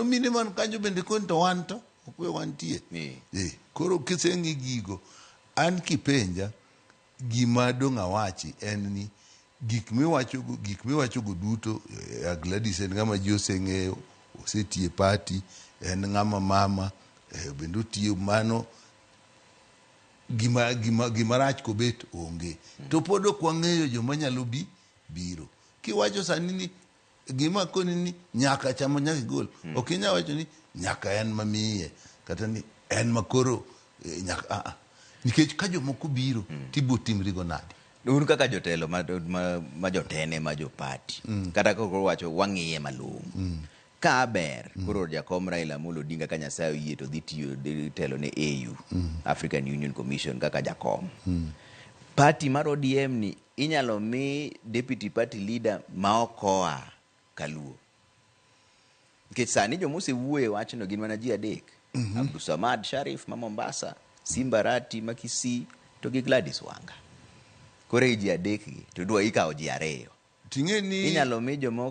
Mano mine man kanyo bende koni to wan to ok we wantie. Koro kiseng'i gigo, an kipenja gima dong' awachi en ni gik miwachogo duto, Gladys en ng'ama ji oseng'eyo, osetiyo e party, en ng'ama mama, bende otiyo mano gima rach kobet onge. To pod ok wang'eyo joma nyalo biro. Kiwacho sani ni gima koni ni nyaka chamo nyaka igol, ok inyal wacho ni nyaka en mamiye kata ni en makoro nyaka nikech ka jomoko biro tibo timrigo nade? Un kaka jotelo ma jotene ma jopati, kata kaka wacho wang'iye malong'o ka ber, koro jakom Raila Amolo Odinga, ka Nyasaye oyie to dhi tiyo, dhi telo ne AU, African Union Commission, kaka jakom party mar ODM ni, inyalo mi deputy party leader ma ok oa kaluo? Nikech sani joma osewuoyo e wachno gin mana ji adek: Abdusamad Sharif ma Mombasa, Simba Arati ma Kisii, to gi Gladys Wanga. Koro ei ji adek gi to dwa ikawo ji ariyo. Ting'e ni Inyalo mi jomoko.